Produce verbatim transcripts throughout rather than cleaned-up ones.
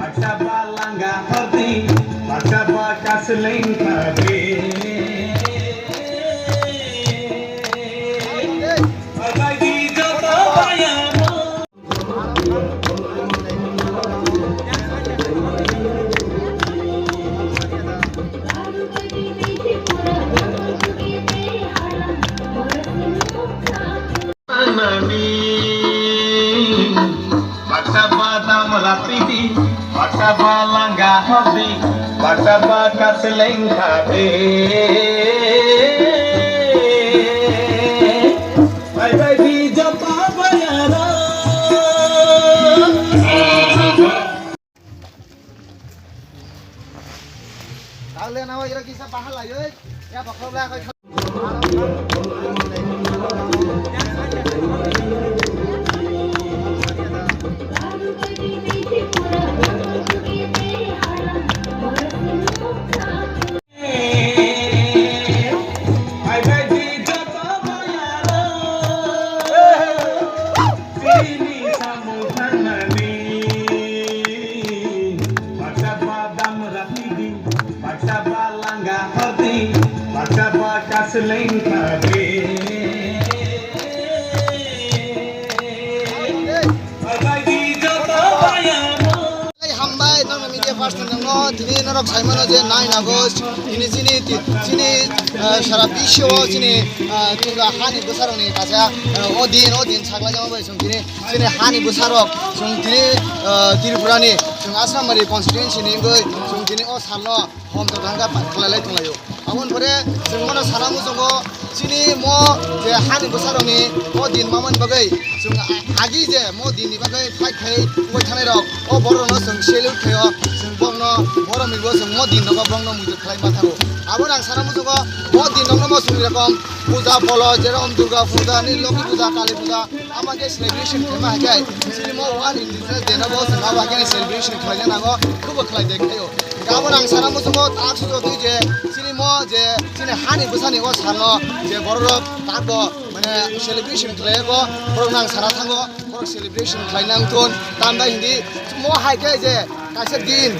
Baksa ba langa hordi, baksa ba kasleng kade. Horbaidi joto bayamo. Baksa badam ratidi, baksa balanga hordi, baksa baka selengkha de. Bye bye di japa bayaro. Dale na ira kisa bahal ayo. Ya baksa la kai. Baksa balanga hordi, baksa baka selengkha de. Horbaidi joto bayamo. Ai, hambai, nokno media person nokno, tini norok saimano je nine August, tini chini, chini, eh, sara biswo chini, eh, tuga hani bwsarokni kaisa, eh, o din, o din saklai jama bai chwng tini, chini hani bwsarok chwng tini, eh, Tripurani chwng Asrambari constituency ni wngwi chwng tini o salno hom totangkha khlailai tonglaio. Aboni pore chwng bono sana muchungo chini mo je hani bwsarokni o din mamani bagwi chwng agi je mo dinni bagwi fight khai wngwi thanai rok o borok rokno chwng salute khaio, chwng bokno borok ni bo chwng mo din rogo bokno muitu khlai ma thango. Abono ang sana muchungo mo din rokno mo chwng rokom puja polo jerokom Durga puja ni Loki puja Kali puja ama khe celebration khaima hai khe chini mo one indigenous day no bo chwng abo hai khe celebration khlaina nango, khubo khlai de khaio. Gabon ang sana muchungo tak sujo twi je chini mo je chini hani bwsani o salno je borok rok tak bo mane celebration khlai bo borok nang sana thango, borok celebration khlai nang thun tambai hindi mo hai khe je kaisa din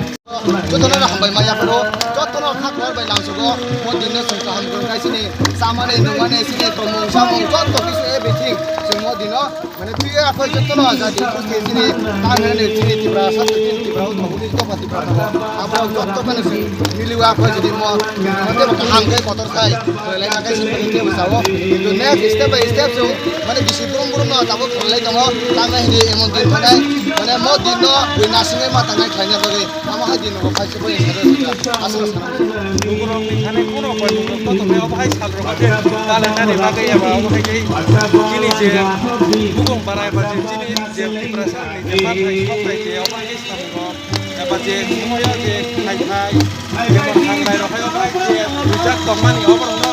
jotono hambai maya phano jotono khak khor bai nang sugo mo din no sung kaham kung kai chini chamani nungmani chini tomung samung joto kisu everything chwng mo dino Mane twi akhoi jotono jadi kusti chini tangnani chini Tripura sat chini Tripura utma uni topa Tripura tamo. Abo joto kani si miliwa akhoi jadi mo mane kaham khe kotor khai lai na kai sini ke bwsao. To next step by step so mane bisi burum burum no tabo khlai tongo tangnai hini emon din thanai mane mo din no wi nasingwi ma tangnai khlaina bagwi. Amo hai din no khai se boi sare asal sana. Lukurok ni thani kuno koi lukurok to tongnai obo hai sal rok je tale nani bagwi eba obo hai khe chini je bukung barai ba je chini je Tiprasa ni je manthai sothai je obo hai khe sal rok eba je sumoyo je khai khai je bo thangnai rok hai obo hai je rijak tongmani obo rok no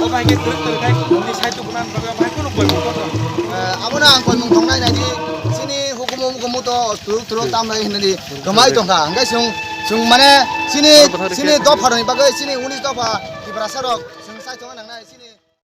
obo hai khe twrwk twrwk khai ni saitu bunan bagwi obo hai kuno koi lukurok to. Eh, amo na ang koi mung tongnai nai di chini hukumu hukumu to twrwk twrwk tamnai hinani. Kwmai tongkha, hwnkhe chwng, chwng mane chini, chini dopharokni bagwi, chini unis dopha Tiprasarok chwng chai tongna nangnai, chini.